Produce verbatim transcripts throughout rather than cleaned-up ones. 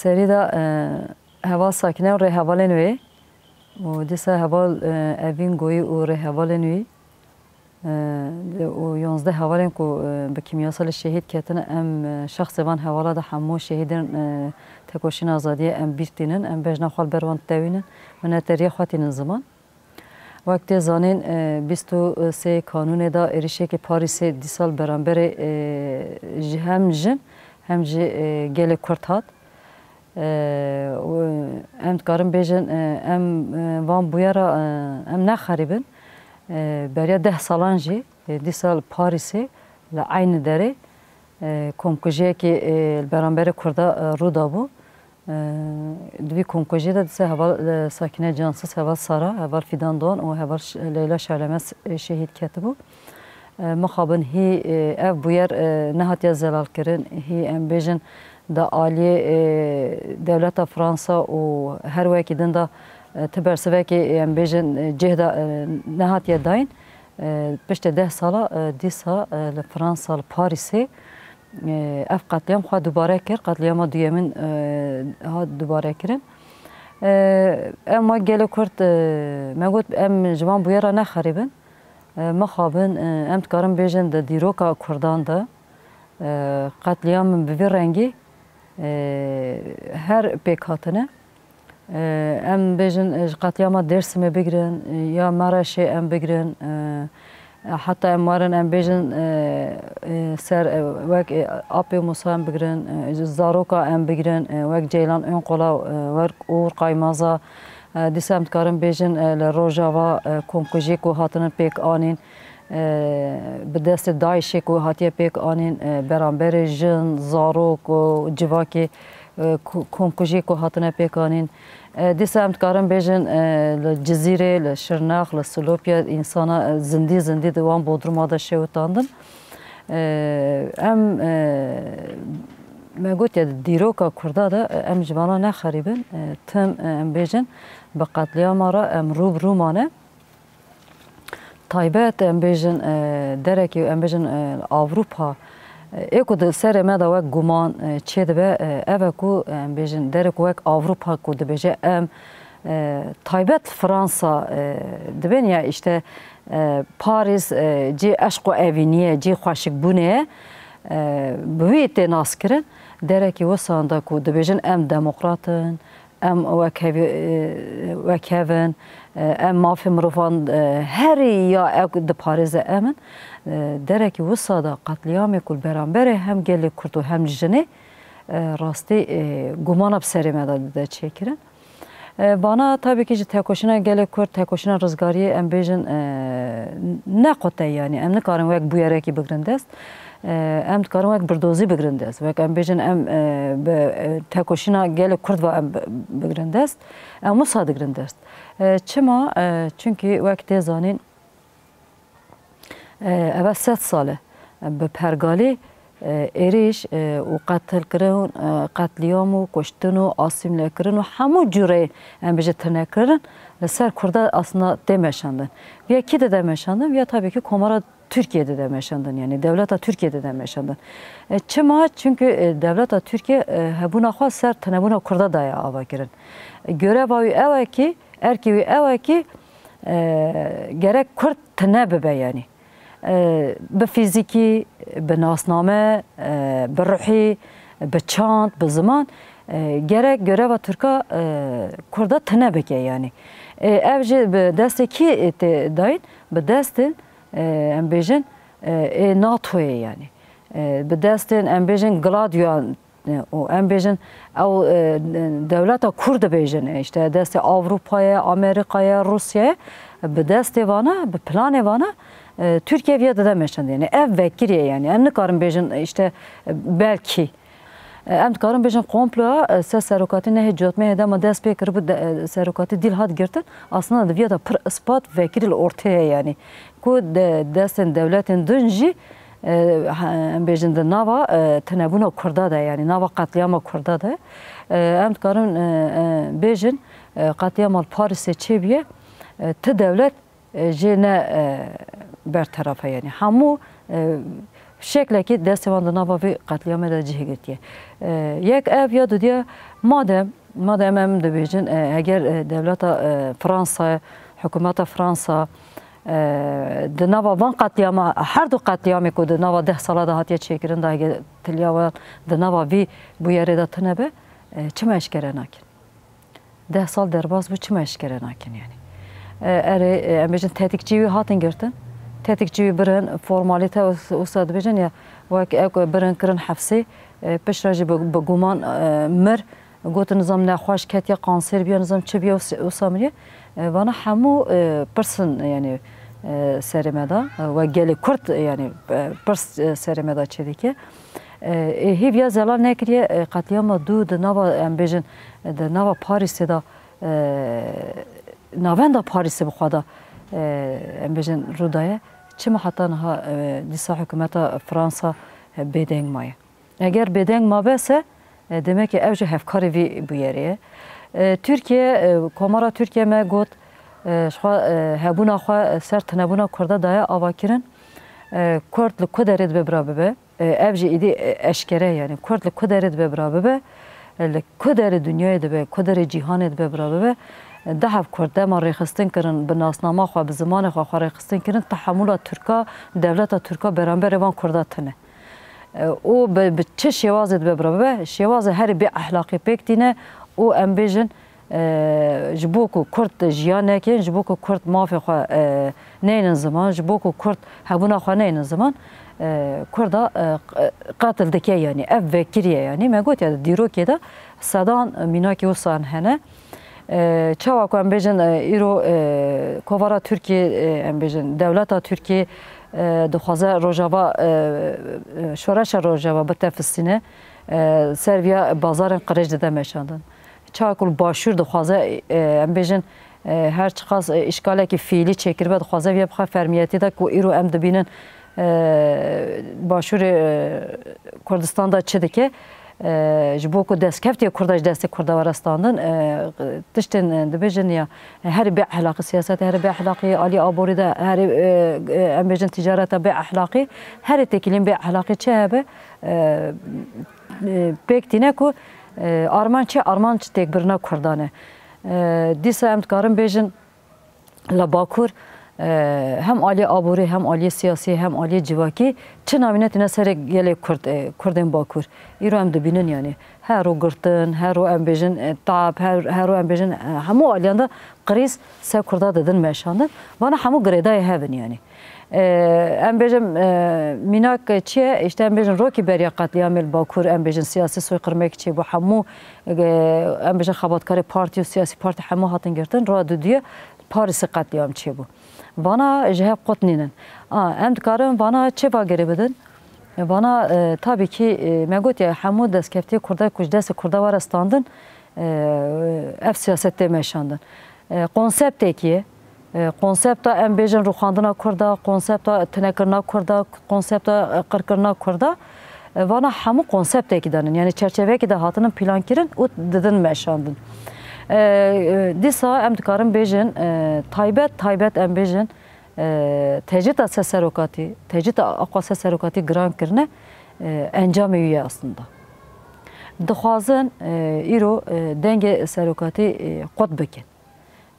Serî de, e, heval Sakîne û rêhevalên wê û dîsa heval, e, Evîn Goyî û rêhevalên wî, e, û yonzdeh hevalên ku, e, bi kîmyasalê şehîd ketine, em, e, şexsê van hevala de hemû şehîdên, e, tekoşîna azadiyê em bîr tînin, em bejna xwe li ber wan tewînin, mineteriya xwe tînin ziman. Wek tê zanîn, e, bîst û sê Kanûnê de êrişekî Parîsê dîsa li beramberê, e, ji hem jin hem jî, e, gelê Kurd hat. E, û em dikarin bêjin, e, em, e, van bûyera, e, em nexerîbin. E, beriya deh salan jî, e, dîsa li Parîsê li eynî derê, e, komkujiyekî, e, li beramberê Kurda, e, rû dabû. Di vî komkujiyê de dîsa heval, e, Sakîne Cansiz, heval Sara, heval Fîdan Doğan û heval Ş-, Leyla Şerlemez, e, şehîd ketibû. E, mixabin hî, e, ev bûyer, e, nehatiye zelalkirin, hî em bêjin di aliyê, e, dewleta Fransa û her wekî din de, e, ti bersivekî, e, em bêjin, e, cih de, e, nehatiye dayîn. E, piştê deh sala, e, dîsa, e, li Fransa, li Parîsê, e, ev qetlîyam xwe dubare kir, qetlîyama duyemin, e, hat dubare kirin. E, em wek gelê Kurd, e, me got, em ji van bûyera nexerîbin. E, mixabin, e, em dikarin bêjin di dîroka Kurdan de, e, qetlîyam bi vî rengî, e, her pêk hatine. E, em bêjin, e, ji qetlîyama Dêrsimê bigirin, e, ya Mereşê em bigirin, e, heta em werin em bêjin, e, e, ser, e, wek, e, Apê Musa em bigirin, e, ji zaroka em bigirin, e, wek Ceylan Önkola, e, wek Uğur Kaymaza, e, dîsa em dikarin bêjin, e, li Rojava, e, komkujiyê ku hatinin pêk anîn, e, bi destê DAIŞê ku hatiye pêk anîn, e, beramberê jin, zarok û civakê, e, ku-, komkujiyê ku hatine pêk anîn. E, dîsa em dikarin bêjin, e, li Cizîrê, li Şirnex, li Silopya însana, e, zindî zindî di wan bodruma de şewitandin. E, em, e, me gotiye di dîroka Kurda de, e, em ji vana nexerîbin, e, tim, e, em bêjin bi qetlîyama re em rû bi rû mane. Taybet, em bêjin, e, derekî, em bêjin, e, Avrupa, e, ê ku di serê me de wek guman, e, çêdibe, e, ev e ku, e, em bêjin, derek wek Avrupa ku dibêje em, e, taybet Fransa, e, dibên ya işte, e, Paris, e, cê eşq û evîniyê, cê xweşikbûnê ye, e, bi wî tê naskirin. Derekî wisan de ku dibêjin em demokrat in, em wek hevî, e, wek hev in, e, em mafê mirovan, e, herî ya ew diparêze em in. E, derekî wisa de qetlîamê ku li beramberê hem gelê Kurd û hem jinê, e, rastî, e, gumana bi serê me de dide çêkirin. E, vana tabii ki ji tekoşîna gelê Kurd, tekoşîna rizgariyê em bêjin, e, ne qute yanî. Em nikarin wek bûyerekî bigirin dest. E, em dikarin wek birdozî bigirin dest. Wek em bêjin em, e, bi, e, tekoşîna gelê Kurd ve em bi-, bigirin dest. Em wisa digirin dest. E, çima? E, çunkî wek tê zanîn, e, eve sed sal e. Bi pergalî, e, êrîş, e, û qetilkirin, e, qetlîam û kuştin û asîmlekirin û hemû cûreyên em bêjin tinekirin li ser Kurda aslında tê meşandin. Viya kî dide meşandin? Viya tabii ki Komara Tirkiye dide meşandin, yani dewleta Tirkiye dide meşandin. E, çima? Çünkü, e, dewleta Tirkiye, e, hebûna xwe ser tinebûna Kurda daye ava kirin. E, göreva wî ew e ki, erkê wî ew e ki, e, gerek Kurd tine bibe yani. E, bi fîzîkî, bi nasname, e, bi ruhî, bi çand, bi ziman, e, gerek göreva Tirka, e, Kurda tine bike yani. E, ev jî bi destê kî tê dayîn? Bi destên, e, em bêjin, e, ê NATOyê yani. E, bi destên em bêjin Gladioan, e, û em bêjin ew, e, dewleta Kurd dibêjin, e, işte destê Avrupayê, Amerîkayê, Rûsyayê, bi destê vana, bi planê vana, e, Tirkiye viya dide meşandin. Yani ev vekirî ye yani. Em nikarin bêjin, e, işte, e, belkî. E, em dikarin bêjin komploya, e, ser serokatî nehê cotmehê dema dest pê kiribû, de, e, serokatî dîl hat girtin. Aslında di viya de pir ispat vekirî li ortê ye yani. Ku de, destên dewletên din jî, e, ha, em bêjin di nava, e, tinebûna Kurda de yani, nava qetlîama Kurda de. E, em dikarin, e, e, bêjin, e, qetlîama li Parîsê çêbûye, e, ti dewlet, e, jê ne, e, berteraf e yani. Hemû, e, şeklekî destê wan di nava vê qetlîamê de cih girtiye. E, yek ev ya dudiya, madem, madem em dibêjin, e, eger, e, dewleta, e, Fransa, hikûmeta Fransa, e, di nava van qetlîama, her du qetlîamê ku di nava deh sala de hatiye çêkirin de, eger tiliya wan di nava vî bûyerê de tune be, e, çima eşkere nakin? Deh sal derbas bû, çima eşkere nakin yani? E, erê, e, em bêjin tetikçî wî hatin girtin. Tetikçî wî birin, formalîte wis-, wisa dibêjin ya, wek ew ku birin kirin hefsê, e, piştre jî bi, bi guman, e, mir, gotin nizam nexweş ketiye, kanser biya, nizam çi biya, wis-, wisa miriye. E, vana hemû, e, pirsin yani, e, serê me de, e, we gelê Kurd, e, yani, e, pirs, e, serê me de çêdike. E, ê hîv ya zelal nekiriye, e, qetlîama dû di nava, em bêjin, di nava Parîsê de, e, navenda Parîsê bi xwe de, e, em bêjin, rû daye. Çima heta niha, e, dîsa hikûmeta Fransa, e, bêdeng maye? Eger bêdeng mabe se, e, demek ki ew jî hevkarê vî bûyerê ye. E, Tirkiye, e, Komara Tirkiye me got, e, ji xwe, e, hebûna xwe ser tunebûna Kurda daye avakirin. E, Kurd li ku derê dibe bira bibe? E, ev jî êdî, e, eşkere, yani Kurd li ku derê dibe bira bibe, e, li ku derê dinyayê dibe, ku derê cîhanê dibe bira bibe, e, dehev Kurd dema rêxistin kirin, bi nasnama xwe, bi zimanê xwe xwe rêxistin kirin, tehemûla Tirka, dewleta Tirka beramberê van Kurda tune. E, û bi, bi çi şêwazê dibe bira bibe, şêwazê herî bê ehlaqî pêk tîne û em bêjin, e, ji bo ku Kurd jiyan nekin, ji bo ku Kurd mafê xwe, e, neynin ziman, ji bo ku Kurd hebûna xwe neynin ziman, e, Kurda, e, q-, qetil dike, yanî ev vekirî ye, yanî me gotiye di dîrokê de sedan mînakî wisan hene. E, çawa ku em bêjin, e, îro, e, kovara Tirkiyê, e, em bêjin dewleta Tirkiyê, e, dixwaze Rojava, e, e, şoreşa Rojava bitefisîne, e, ser viya bazarên qirêj dide meşandin. Çawa ku li Başûr dixwaze, e, em bêjin, e, her çiqas, e, îşgalekî fiîlî çêkiribe, dixwaze viya bixe fermiyetî de ku îro em dibînin, e, Başûrê, e, Kurdistan de çi dike, e, ji bo ku destkeftê Kurda ji destê Kurda were standin, e, tiştên, e, dibêjin ya, herî bê ehlaqî, siyaseta herî bê ehlaqî, alî aborî de herî, e, e, em bêjin ticareta bê ehlaqî, herî têkilîn bê ehlaqî çi hebe, e, e, pêk tîne ku, e, armanc çi? Armanc têkbirina Kurdan e. E, dîsa em dikarin bêjin, li Bakur, e, hem aliyê aborî, hem aliyê siyasî, hem aliyê civakî çi navîne tîne serê gelê Kurd, e, Kurdên Bakur. Îro em dibînin, yanî her ro girtin, her ro em bêjin, e, tap, her, her ro em bêjin, e, hemû aliyan de qirîz ser Kurda didin meşandin. Vana hemû girêdayê hev in, yanî. E, em bêjin, e, mînak çi ye? Îşte em bêjin rokî beriya qetlîamê li Bakur, em bêjin siyasî soyqirmek çêbû. Hemû, e, em bêjin xebatkarê partî û siyasî partî hemû hatin girtin. Roya duduye Parîsê qetlîam çêbû. Vana ji hev qut nînin. A, em dikarin vana çi va girê bidin? Vana, e, tabî kî, e, me gotiye hemû destkeftiyê Kurda ku ji destê Kurda were standin, e, ev siyaset tê meşandin. E, konseptekî ye. E, konsepta em bêjin rûxandina Kurda, konsepta tunekirina Kurda, konsepta, e, qirkirina Kurda. E, vana hemû konseptekî de nin. Yanî çerçeveyekî de hatinin plankirin û didin meşandin. E, e, dîsa em dikarin bêjin, e, taybet, taybet em bêjin, e, tecrîta ser serokatî, tecrîta aqwa ser serokatî giran kirine, e, encamê wî ye aslında. Dixwazin, e, îro, e, dengê serokatî, e, qut bikin.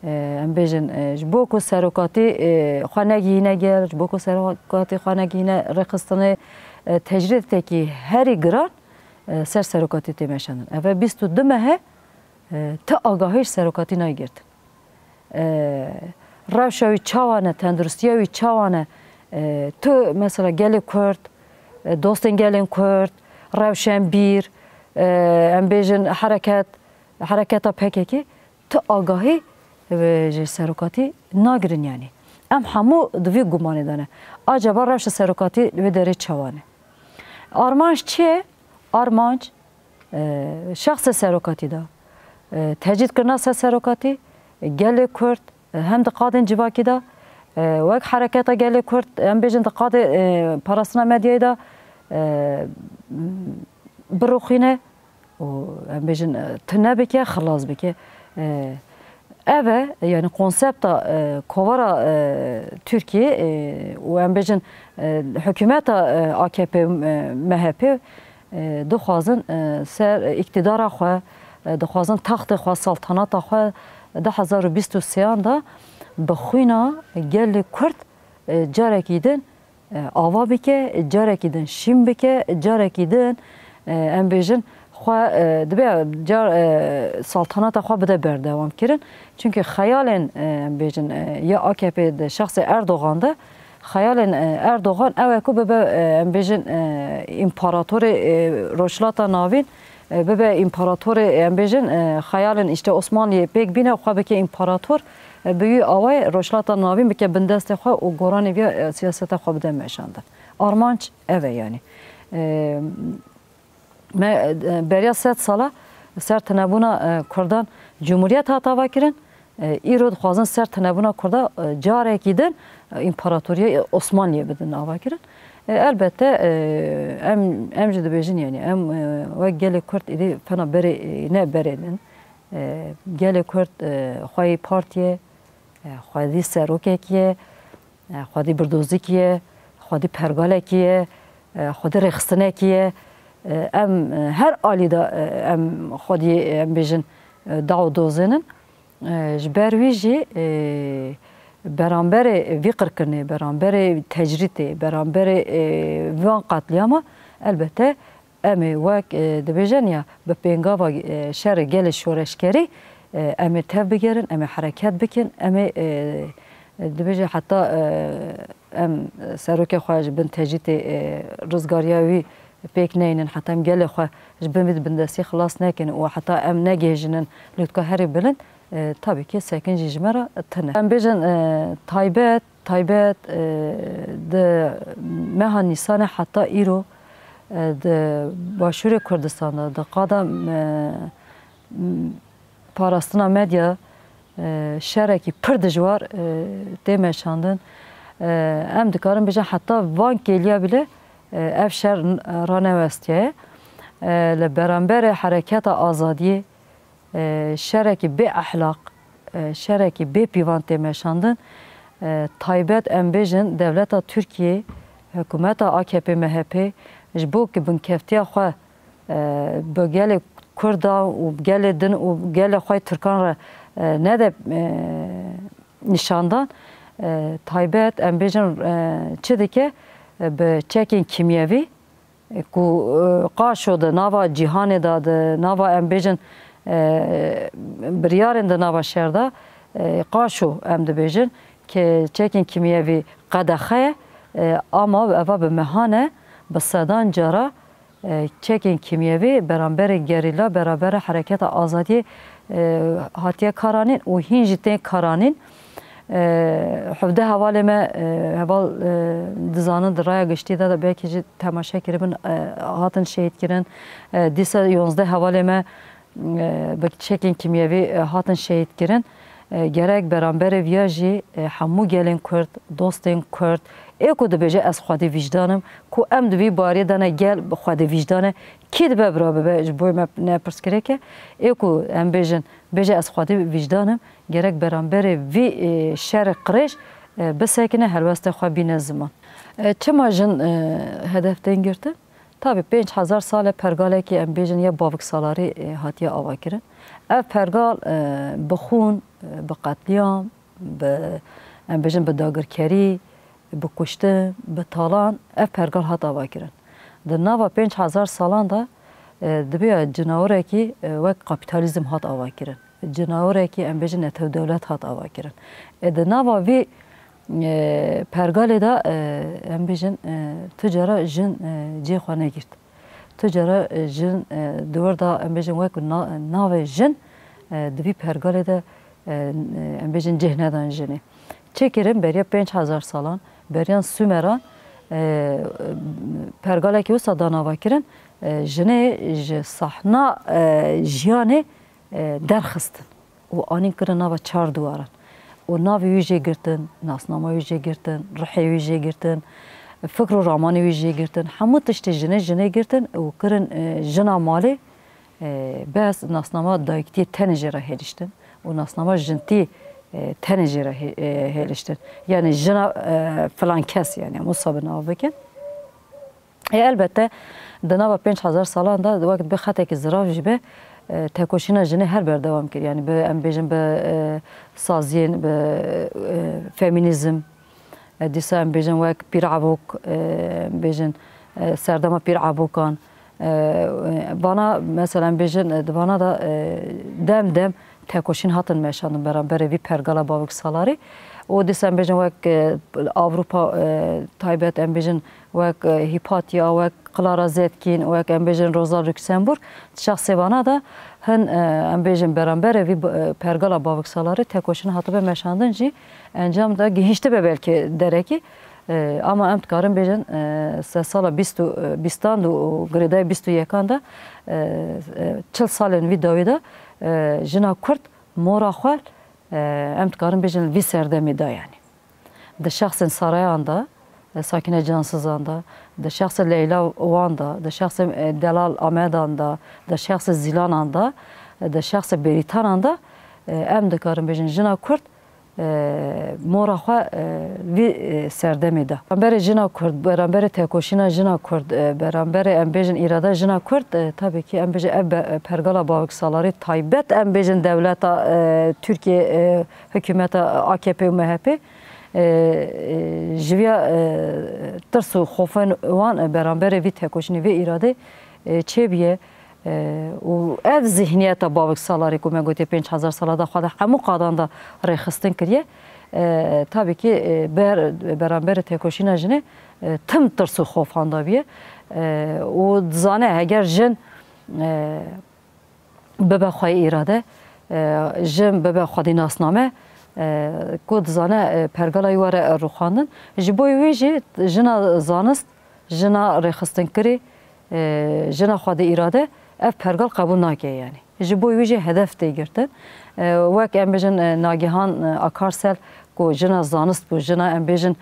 E, em bêjin, e, ji bo ku serokatî, e, xwe negihîne gel, ji bo ku serokatî xwe negihîne rêxistinê, e, tecrîdekî herî giran, e, ser serokatî tê meşandin. Ev e bîst û du meh e, e, ti agahî ji serokatî nayê girtin. E, rewşa wî çawa ne, tenduristiya wî çawa ne? E, tu mesela gelê Kurd, e, dostên gelên Kurd, rewşenbîr, e, em bêjin hereket, hereketa P K K, tu agahî, e, ji serokatî nagirin yanî. Em hemû di vî gumanê de ne. Acaba rewşa serokatî li wê derê çawa ne? Armanc çi ye? Armanc, e, şexsê serokatî de, e, tecrîdkirina ser serokatî, e, gelê Kurd, e, hem di qadên civakî de, e, wek hereketa gelê Kurd, em bêjin di qadê, e, parastina medyayê de, e, birûxîne û em bêjin, e, tune bike, xilas bike. E, Ev e, yani konsepta e, kovara e, Tirkiyê e, û em bêjin e, hikûmeta e, A K P, e, M H P e, dixwazin e, ser îktidara xwe, e, dixwazin taxtê xwe, saltanata xwe du hezar û bîst û sêyan de bi xwîna gelê Kurd e, carekî din e, ava bike, carekî din şîn bike, carekî din e, em bêjin xwe e, dibe car e, saltanata xwe bide berdewam kirin. Çimkî xeyalên e, em bêjin e, ya A K P de şexsê Erdogan de xeyalên e, Erdogan ew e ku bibe e, em bêjin e, împaratorê e, Rojhilata Navîn e, bibe împaratorê, em bêjin, e, xeyalên îşte Osmanliyê pêk bîne, xwe bike împarator, e, bi wî awayê Rojhilata Navîn bike bindestê xwe û goranê vî, e, siyaseta xwe bide meşandin. Armanc ev e yanî. E, me, e, beriya sed sala ser tunebûna e, Kurdan cumhuriyet hat avakirin. E, îro dixwazin ser tunebûna Kurda e, carekî din e, împaratoriya Osmanliyê bidin avakirin. E, elbette e, em, em jî dibêjin, yani em e, wek gelê Kurd êdî fena berê, e, ne berê din. E, gelê Kurd e, xwedî partiyê, e, xwedî serokekî ye, e, xwedî birdozikî ye, xwedî pergalekî ye, e, xwedî rêxistinekî ye. E, em e, her alî de e, em xwedî em bêjin e, daw dozênin. E, ji ber wî jî e, beramberê vî qirkirinê, beramberê tecrîtê, beramberê e, van qetlîama elbette em ê wek e, dibêjin ya bi pêngava e, şerê gelê şoreşkerî e, em ê tev bigerin, em ê hereket bikin, em ê e, dibêje heta e, em serokê xwe ji bin tecrîtê e, rizgariya wî pêk neynin, heta em gelê xwe ji bin vî bindestî xilas nekin û heta em negihêjinin lûtka herî bilind, e, tabî ki sekin jî ji me re tune. Em bêjin, e, taybet, taybet, e, di meha Nîsanê heta îro, e, di Başûrê Kurdistan de, di qada, e, parastina medya, e, şerekî pir dijwar, e, tê meşandin. E, em dikarin bêjin heta van kêliya bile, e, ev şer n-, ranewestiye. E, li beramberê hereketa azadiyê, e, şerekî bê ehlaq, e, şerekî bê pîvan tê meşandin. E, taybet em bêjin dewleta Tirkiyê, hikûmeta A K P M H P ji bo ku binkeftiya xwe e, bi gelê Kurda û gelê din û gelê xwe Tirkan re e, nede e, nîşandan. E, taybet em bêjin e, çi dike e, bi çekên kîmyevî e, ku e, qaşo di nava cîhanê de di nava em bêjin e, biryarên di nava şer de e, qaşo em dibêjin ke çekên kîmyevî qedexe ye e, ama eva bi mehan e bi sedan cara e, çekên kîmyevî beramberê gerîla, beramberê Hereketa Azadiyê e, hatiye karanîn û hîn jî tên karanîn. E, hevdeh hevalê me, e, heval e, dizanin di raya giştî de, de belkî jî temaşe kiribin, e, hatin şehîd kirin. E, dîsa yonzdeh hevalê me e, bi çekên kîmyevî e, hatin şehîd kirin. E, gerek beramberê viya jî e, hemû gelên Kurd, dostên Kurd, ê ku dibêje ez xwedî vîjdan im, ku em di vî bariyê de ne gel bi xwedî vîjdan e, kî dibe bira bibe ji bo me ne pirsgirêk e, ê ku em bêjin, bêje ez xwedî vîjdan im, gerek beramberê vî e, şerê qirêj e, bisekine, helwestê xwe bîne ziman. E, çima jin e, hedef tên girtin? Tabî pênc hezar sal e pergalekî em bêjin ya baviksalarî e, hatiye avakirin. Ev pergal e, bi xûn, e, bi qetlîam, bi em bêjin bi dagirkerî, bi kuştin, bi talan ev pergal hat avakirin. Di nava pênc hezar salan de e, dibe cinawirekî e, wek kapîtalîzm hat avakirin. Cinawirekî em bêjin netew dewlet hat avakirin. E, di nava vî e, pergalê de e, em bêjin e, tu cara jin e, cihê xwe negirt. Tu cara e, jin e, di wir de em bêjin wek na- navê jin e, di vî pergalê de e, em bêjin cih nedan jinê. Çi kirin beriya pênc hezar salan, beriyan Sumeran e, pergalekî wisa danava kirin, e, jinê ji sahna e, jiyanê e, derxistin û anîn kirin nava çar diwaran. Û navê wî jê girtin, nasnama wî jê girtin, rihê wî jê girtin, fikr û ramanê wî jê girtin. Hemû tiştê jinê, jinê girtin û kirin e, jina malê. E, bes nasnama dayiktiyê tenê jê re hêniştin. û nasnama jintî, e, tenê jê re hê-, e, hêliştin. Yani jina, e, filan kes, yani em wisa bi nav bikin. E, elbette di nava pênc hezar salan de wek bi xetekî zirav jî be, e, tekoşîna jinê her berdewam kir. Yani bi, em bêjin bi, e, saziyên, bi, e, feminîzm, e, dîsa em bêjin wek Pîr Ebok, e, em bêjin, e, serdema Pîr Ebokan, e, e, vana, mesela em bêjin, e, di vana de, e, dem dem tekoşîn hatin meşandin beramberê vî pergala Bavik Salarî. Û dîsa em bêjin wek, e, Avrupa, e, taybet em bêjin wek, e, Hypatia, wek Clara Zetkin, wek em bêjin Rosa Luxemburg, di şexsê vana de hin, e, em bêjin beramberê vî, e, pergala Bavik Salarî tekoşîn hatibe meşandin jî encam de gihîştibe belkî derekî. E, ama em dikarin bêjin, e, se sala bîst û, e, bîstan de û girêdayî bîst û yekan de, e, e, çil salên vî dawî de, e, jina Kurd mora xwe, e, em dikarin bêjin li vî serdemê de, yani. Di şexsên Sarayan de, e, Sakîne Cansizan de, di şexsê Leyla Wan de, di şexsê, e, Delal Amedan de, di şexsê Zîlanan de, e, di şexsê Bêrîtanan de, e, em dikarin bêjin jina Kurd, e, mora xwe, e, vî, e, serdemê de. Beramberê jina Kurd, beramberê tekoşîna jina Kurd, e, beramberê em bêjin îrada jina Kurd, e, tabii ki em bêjin ev be-, pergala Bavik Salarî taybet em bêjin dewleta, e, Tirkiye, e, hikûmeta A K P û M H P, e, e, ji viya, e, tirs û xofên wan, e, beramberê vî tekoşînê, vê îradê, e, çêbûye. E, û ev zihniyeta Bavik Salarê ku me gotiye pênc hezar sala de xwe de hemû qadan de rêxistin kiriye. E, tabii ki, e, ber-, beramberê tekoşîna jinê, e, tim tirs û xofan de bûye. E, û dizane heger jin, e, bibe xweyî îrade, e, jin bibe xwedî nasname, e, ku dizane, e, pergala wî were rûxandin. Ji bo wî jî jina zanist, jina rêxistinkirî, e, jina xwedî îrade, ev pergal qebûl nake yani. Ji bo wî jî hedef tê girtin. E, wek em bêjin, e, Nagihan, e, Akarsel ku jina zanist bû, jina em bêjin,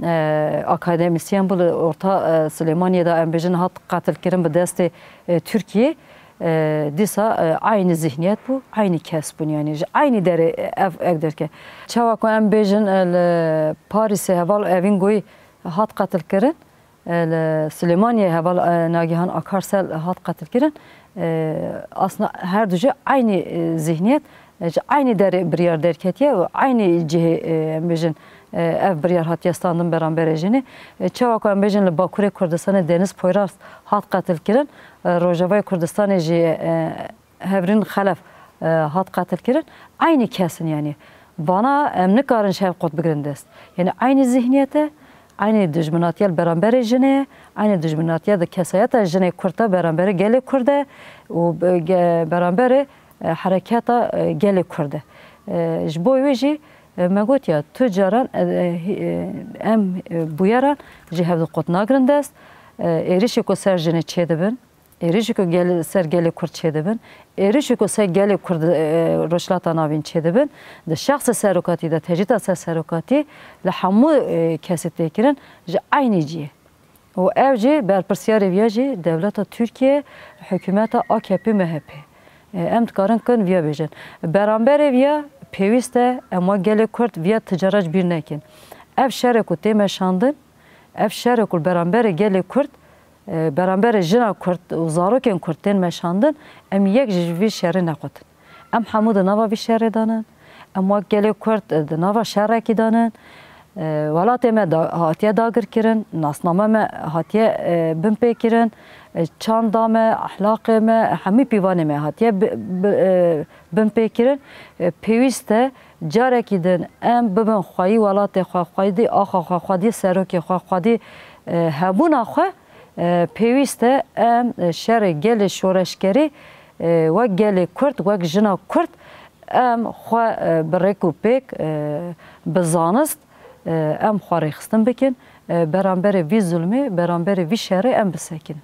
e, akademisyen bû, li orta, e, Silêmaniyê de em bêjin hat qetilkirin bi destê, e, Tirkiyê. E, dîsa, e, eynî zihniyet bû, eynî kes bûn, yani ji eynî derê ev ev derke. Çawa ku em bêjin, e, li Parîsê heval Evîn Goyî hat qetilkirin, e, li Silêmaniyê heval, e, Nagihan Akarsel hat qetilkirin. E, aslında her du jî eynî, e, zihniyet, e, ji eynî derê biryar derketiye û eynî cihê, e, em bêjin, e, ev biryar hatiye standin beramberê jinê. E, çawa ku em bêjin li Bakurê Kurdistanê Deniz Poyraz hat qetilkirin, e, Rojavayê Kurdistanê jî, e, Hevrin Xelef, e, hat qetilkirin, eynî kes in yani. Vana em nikarin ji hev qut bigirin dest. Yani eynî zihniyet e, eynî dijminatiya li beramberê jinê ye, eynî dijminatiya di kesayeta jinê Kurd de beramberê gelê Kurd e û be-, ge-, beramberê, e, hereketa, e, gelê Kurd e. E, ji bo wê jî, e, me gotiya tu caran, e, e, hî-, e, em, e, bûyeran ji hev di qut nagirin dest. E, êrişê ku ser jinê çêdibin, êrişê ku gel-, ser gelê Kurd çêdibin, êrişê ku ser gelê Kurd, e, Rojhilata Navîn çêdibin, di şexsê serokatî de tecrîda ser serokatî li hemû, e, kesê tê kirin ji eynî cihê. Û ev jî berpirsiyarê viya jî dewleta Tirkiye, hikûmeta A K P M H P. E, em dikarin kin viya bêjin. Beramberê viya pêwîst e em wek gelê Kurd viya ticara ji bîr nekin. Ev şerê ku tê meşandin, ev şerê ku li beramberê gelê Kurd, e, beramberê jina Kurd û zarokên Kurd tên meşandin, em yek jî ji vî şerê nequtin. Em hemû di nava vî şerê de ne. Em wek gelê Kurd, e, di nava şerekî de ne. E, welatê me da-, hatiye dagirkirin, nasname me hatiye, e, binpêkirin, e, çanda me, ehlaqê me, hemî pîvanê me hatiye bi-, bi-, e, binpêkirin. E, pêwîst e carekî din em bibin xweyî welatê xwe, xwedî axa xwe, xwedî serokê xwe, xwedî, e, hebûna xwe, e, pêwîst e em, e, şerê gelê şoreşgerî, e, wek gelê Kurd, wek jina Kurd, em xwe, e, bi rêk û pêk, e, bi zanist, e, em xwe rêxistin bikin, e, beramberê vî zulmê, beramberê vî şerê em bisekinin.